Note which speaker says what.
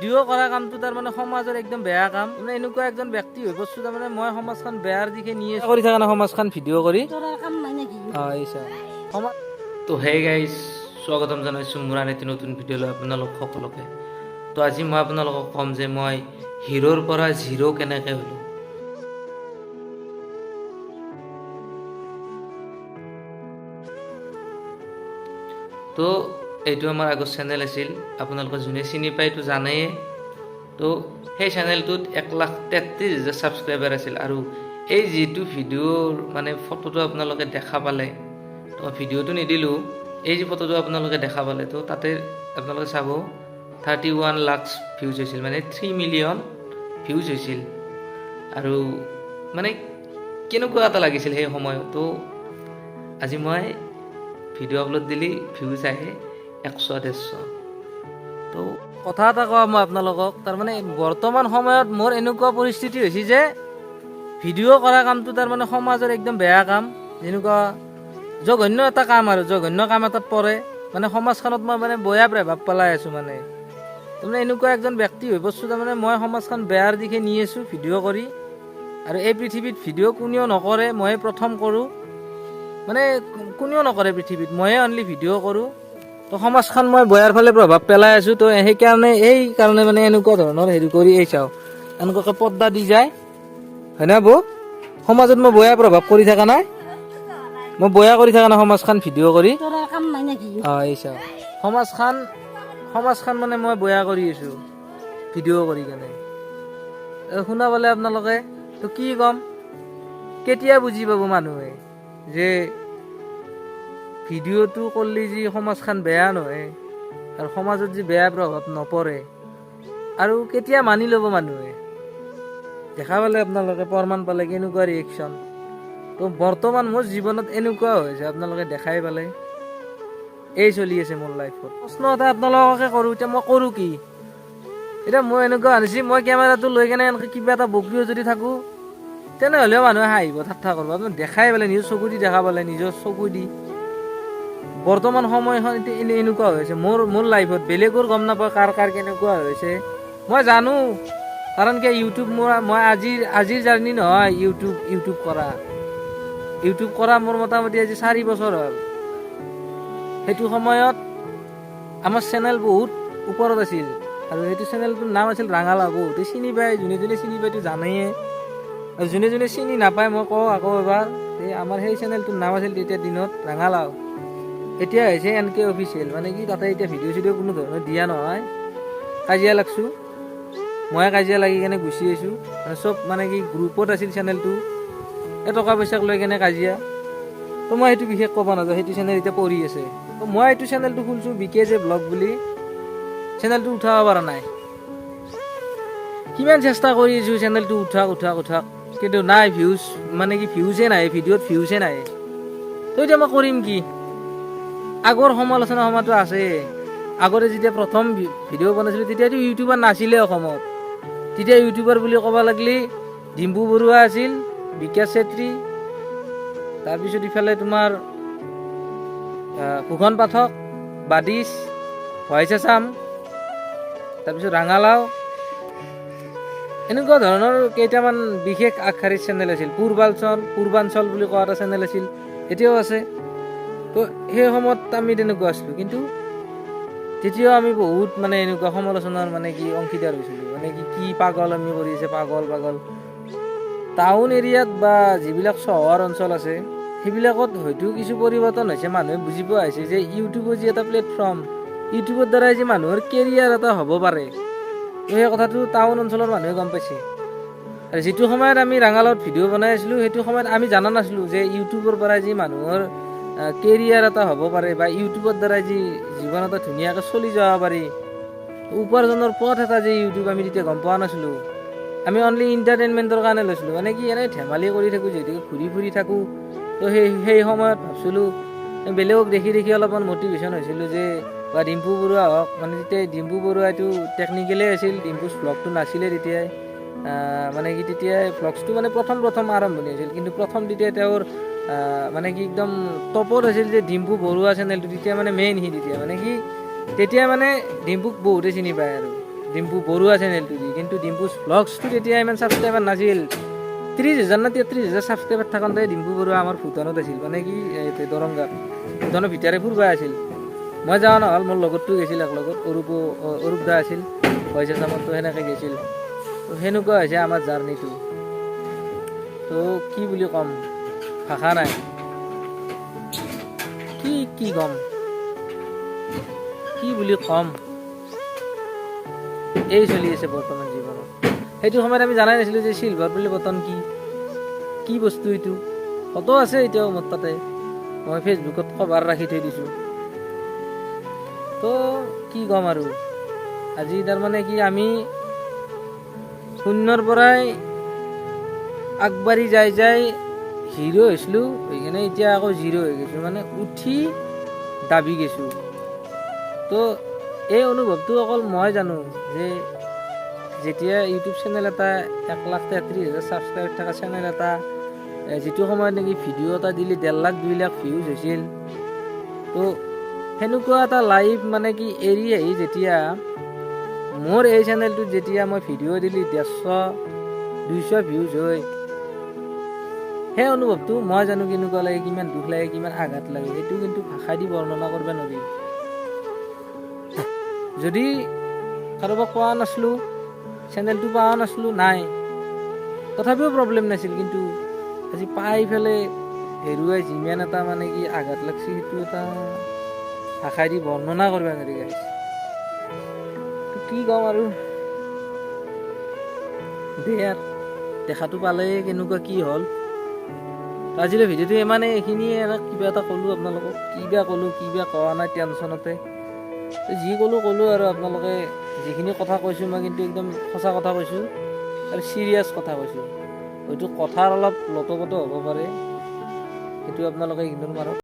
Speaker 1: Video' কৰা কামটো তাৰমানে সমাজৰ একদম বেয়া কাম। মানে এনেকুৱা এজন ব্যক্তি হৈ পৰিছোঁ, তাৰমানে মই সমাজখন বেয়াৰ দিশে নিয়ে কৰি থকা নাই, সমাজখন ভিডিঅ' কৰি।
Speaker 2: তোৰ আৰু কাম নাই নেকি?
Speaker 1: অঁ, এই চা সমাজ। তো হে গাইজ, স্বাগতম জনাইছোঁ মোৰ আন এটি নতুন ভিডিঅ'লৈ আপোনালোক সকলোকে। তো আজি মই আপোনালোকক ক'ম যে মই হিৰ'ৰ পৰা জিৰ' কেনেকৈ হ'লোঁ। তো এইটো আমাৰ আগৰ চেনেল আছিল, আপোনালোকে যোনে চিনি পায় তো জানেই। তো সেই চেনেলটোত 1,33,000 ছাবস্ক্ৰাইবাৰ আছিল আৰু এই যিটো ভিডিঅ'ৰ মানে ফটোটো আপোনালোকে দেখা পালে, তো ভিডিঅ'টো নিদিলোঁ, এই যি ফটোটো আপোনালোকে দেখা পালে, তো তাতে আপোনালোকে চাব 31 লাখ ভিউজ হৈছিল, মানে 3 মিলিয়ন ভিউজ হৈছিল। আৰু মানে কেনেকুৱা এটা লাগিছিল সেই সময়ত। তো আজি মই ভিডিঅ' আপলোড দিলি ভিউজ আহে 100 150। তো কথা এটা কওঁ মই আপোনালোকক, তাৰমানে বৰ্তমান সময়ত মোৰ এনেকুৱা পৰিস্থিতি হৈছে যে ভিডিঅ' কৰা কামটো তাৰমানে সমাজৰ একদম বেয়া কাম, যেনেকুৱা জঘন্য এটা কাম আৰু জঘন্য কাম এটাত পৰে। মানে সমাজখনত মই মানে বেয়া প্ৰভাৱ পেলাই আছোঁ। মানে তাৰমানে এনেকুৱা এজন ব্যক্তি হৈ পৰিছোঁ, তাৰমানে মই সমাজখন বেয়াৰ দিশে নি আছোঁ ভিডিঅ' কৰি। আৰু এই পৃথিৱীত ভিডিঅ' কোনেও নকৰে, ময়ে প্ৰথম কৰোঁ। মানে কোনেও নকৰে পৃথিৱীত, ময়ে অনলি ভিডিঅ' কৰোঁ। তো সমাজখন মই বেয়াৰ ফালে প্ৰভাৱ পেলাই আছোঁ। তো সেইকাৰণে এইকাৰণে মানে এনেকুৱা ধৰণৰ হেৰি কৰি এই চাওঁ এনেকুৱাকৈ পৰ্দা দি যায়, হয়নে বৌ? সমাজত মই বেয়া প্ৰভাৱ কৰি থকা নাই, মই বেয়া কৰি থকা নাই সমাজখন ভিডিঅ' কৰি।
Speaker 2: তোৰ আৰু কাম নাই নেকি?
Speaker 1: অঁ, এই চাওঁ সমাজখন মানে মই বেয়া কৰি আছোঁ ভিডিঅ' কৰি কেনে। শুনা পালে আপোনালোকে, তো কি ক'ম, কেতিয়া বুজি পাব মানুহে যে ভিডিঅ'টো কৰিলে যি সমাজখন বেয়া নহয় আৰু সমাজত যি বেয়া প্ৰভাৱ নপৰে, আৰু কেতিয়া মানি ল'ব মানুহে? দেখা পালে আপোনালোকে, প্ৰমাণ পালে কেনেকুৱা ৰিয়েকশ্যন। তো বৰ্তমান মোৰ জীৱনত এনেকুৱা হৈছে, আপোনালোকে দেখাই পালে, এই চলি আছে মোৰ লাইফত। প্ৰশ্ন এটা আপোনালোককে কৰোঁ, এতিয়া মই কৰোঁ কি? এতিয়া মই এনেকুৱা আনিছি, মই কেমেৰাটো লৈ কেনে এনেকৈ কিবা এটা বকিও যদি থাকোঁ, তেনেহ'লেও মানুহে হাঁহিব, ঠাট্টা কৰিব। আপুনি দেখাই পালে, নিজৰ চকু দি দেখা পালে, নিজৰ চকু দি। বৰ্তমান সময়খন এতিয়া এনেকুৱা হৈছে মোৰ লাইফত, বেলেগৰ গম নাপাওঁ কাৰ কাৰ কেনেকুৱা হৈছে। মই জানো, কাৰণ কিয় ইউটিউব মোৰ মই আজিৰ জাৰ্ণি নহয়। ইউটিউব কৰা মোৰ মোটামুটি আজি 4 বছৰ হ'ল। সেইটো সময়ত আমাৰ চেনেল বহুত ওপৰত আছিল আৰু সেইটো চেনেলটোৰ নাম আছিল ৰাঙালাও। বহুতে চিনি পায়, যোনে যোনে চিনি পায়তো জানেয়ে, আৰু যোনে যোনে চিনি নাপায় মই কওঁ আকৌ এবাৰ, এই আমাৰ সেই চেনেলটোৰ নাম আছিল তেতিয়া দিনত ৰাঙালাও। এতিয়া হৈছে এন কে অফিচিয়েল। মানে কি তাতে এতিয়া ভিডিঅ' চিডিঅ' কোনো ধৰণৰ দিয়া নহয়। কাজিয়া লাগছোঁ, মই কাজিয়া লাগি কেনে গুচি আহিছোঁ। মানে চব মানে কি গ্ৰুপত আছিল চেনেলটো, এই টকা পইচাক লৈ কেনে কাজিয়া। তো মই সেইটো বিশেষ ক'ব নাযাওঁ, সেইটো চেনেল এতিয়া পৰি আছে। তো মই এইটো চেনেলটো খুলিছোঁ বি কে জে ব্লগ বুলি, চেনেলটো উঠাব পৰা নাই। কিমান চেষ্টা কৰি আছোঁ চেনেলটো উঠাক উঠাক উঠাক, কিন্তু নাই, ভিউজ মানে কি ভিউজে নাই, ভিডিঅ'ত ভিউজে নাই। তো এতিয়া মই কৰিম কি? আগৰ সমালোচনা সময়টো আছে। আগতে যেতিয়া প্ৰথম ভিডিঅ' বনাইছিলোঁ, তেতিয়াতো ইউটিউবাৰ নাছিলে অসমত। তেতিয়া ইউটিউবাৰ বুলি ক'ব লাগিলে ডিম্পু বৰুৱা আছিল, বিকাশ চেত্ৰী, তাৰপিছত ইফালে তোমাৰ ভূষণ পাঠক, বাদিছ, ভইচ আছাম, তাৰপিছত ৰাঙালাও, এনেকুৱা ধৰণৰ কেইটামান বিশেষ আগশাৰীৰ চেনেল আছিল। পূৰ্বাঞ্চল বুলি কোৱা এটা চেনেল আছিল, এতিয়াও আছে। তো সেই সময়ত আমি তেনেকুৱা আছিলোঁ, কিন্তু তেতিয়াও আমি বহুত মানে এনেকুৱা সমালোচনাৰ মানে কি অংশীদাৰ হৈছিলোঁ। মানে কি কি পাগল আমি কৰি আছে, পাগল পাগল। টাউন এৰিয়াত বা যিবিলাক চহৰ অঞ্চল আছে, সেইবিলাকত হয়তো কিছু পৰিৱৰ্তন হৈছে। মানুহে বুজি পোৱা হৈছে যে ইউটিউবৰ যি এটা প্লেটফৰ্ম, ইউটিউবৰ দ্বাৰাই যে মানুহৰ কেৰিয়াৰ এটা হ'ব পাৰে, তো সেই কথাটো টাউন অঞ্চলৰ মানুহে গম পাইছে। আৰু যিটো সময়ত আমি ৰাঙালাওত ভিডিঅ' বনাই আছিলোঁ, সেইটো সময়ত আমি জনা নাছিলোঁ যে ইউটিউবৰ পৰাই যি মানুহৰ কেৰিয়াৰ এটা হ'ব পাৰে বা ইউটিউবৰ দ্বাৰাই যি জীৱন এটা ধুনীয়াকৈ চলি যাব পাৰি, উপাৰ্জনৰ পথ এটা যে ইউটিউব, আমি তেতিয়া গম পোৱা নাছিলোঁ। আমি অনলি ইণ্টাৰটেইনমেণ্টৰ কাৰণে লৈছিলোঁ, মানে কি এনেই ধেমালি কৰি থাকোঁ যিহেতুকে, ঘূৰি ফুৰি থাকোঁ। তো সেই সময়ত ভাবছিলোঁ, বেলেগক দেখি দেখি অলপমান মটিভেশ্যন হৈছিলোঁ যে বা ডিম্পু বৰুৱা হওক, মানে তেতিয়া ডিম্পু বৰুৱাইটো টেকনিকেলেই আছিল, ডিম্পু's ভ্লগটো নাছিলে তেতিয়াই। মানে কি তেতিয়াই ভ্লগছটো মানে প্ৰথম প্ৰথম আৰম্ভণি হৈছিল, কিন্তু প্ৰথম তেতিয়া তেওঁৰ মানে কি একদম টপত আছিল যে ডিম্পু বৰুৱা চেনেলটো, তেতিয়া মানে মেইন সি তেতিয়া মানে কি তেতিয়া মানে ডিম্পুক বহুতে চিনি পায় আৰু ডিম্পু বৰুৱা চেনেলটো দি। কিন্তু ডিম্পুজ ভ্লগছটো তেতিয়া ইমান ছাবস্ক্ৰাইবাৰ নাছিল। 30,000 না 33,000 ছাবস্ক্ৰাইবাৰ থাকোঁতে ডিম্পু বৰুৱা আমাৰ ভূটানত আছিল, মানে কি এই দৰংগাত ভূটানৰ ভিতৰে ফুৰবা আছিল। মই যোৱা নহ'ল, মোৰ লগৰটো গৈছিল এক লগত, অৰূপ দা আছিল, পইচা চামনটো সেনেকৈ গৈছিল। তো সেনেকুৱা হৈছে আমাৰ জাৰ্ণিটো। তো কি বুলি ক'ম, ভাষা নাই। কি কি ক'ম, কি বুলি ক'ম, এই চলি আছে বৰ্তমান জীৱনত। সেইটো সময়ত আমি জানাই নাছিলোঁ যে চিলভাৰ প্লে বটন কি কি বস্তু। এইটো ফটো আছে এতিয়াও মোৰ তাতে, মই ফেচবুকত কভাৰ ৰাখি থৈ দিছোঁ। তো কি ক'ম আৰু, আজি তাৰমানে কি আমি শূন্যৰ পৰাই আগবাঢ়ি যাই যাই হিৰ' হৈছিলোঁ, সেইকাৰণে এতিয়া আকৌ জিৰ' হৈ গৈছোঁ, মানে উঠি দাবি গৈছোঁ। তো এই অনুভৱটো অকল মই জানো যে যেতিয়া ইউটিউব চেনেল এটা 1,33,000 ছাবস্ক্ৰাইব থকা চেনেল এটা, যিটো সময়ত নেকি ভিডিঅ' এটা দিলে 1.5 লাখ 2 লাখ ভিউজ হৈছিল, তো সেনেকুৱা এটা লাইফ মানে কি এৰি আহি যেতিয়া মোৰ এই চেনেলটোত যেতিয়া মই ভিডিঅ' দিলি 150 200 ভিউজ হয়, সেই অনুভৱটো মই জানো কেনেকুৱা লাগে, কিমান দুখ লাগে, কিমান আঘাত লাগে। সেইটো কিন্তু ভাষা দি বৰ্ণনা কৰিব নোৱাৰি। যদি কাৰোবাক কোৱা নাছিলোঁ, চেনেলটো পোৱা নাছিলোঁ, নাই, তথাপিও প্ৰব্লেম নাছিল। কিন্তু আজি পাই পেলাই হেৰুৱাই যিমান এটা মানে কি আঘাত লাগছে, সেইটো এটা ভাষাই দি বৰ্ণনা কৰিব নোৱাৰি গাইছ। কি ক'ম আৰু, দে আৰু দেখাটো পালে কেনেকুৱা কি হ'ল। আজিলৈ ভিডিঅ'টো ইমানে, এইখিনিয়ে। আৰু কিবা এটা ক'লোঁ আপোনালোকক, কিবা ক'লোঁ কিবা কোৱা নাই, টেনশ্যনতে যি ক'লোঁ ক'লোঁ। আৰু আপোনালোকে যিখিনি কথা কৈছোঁ, মই কিন্তু একদম সঁচা কথা কৈছোঁ আৰু চিৰিয়াছ কথা কৈছোঁ। হয়তো কথাৰ অলপ লটপটো হ'ব পাৰে, সেইটো আপোনালোকে ইগন'ৰ মাৰক।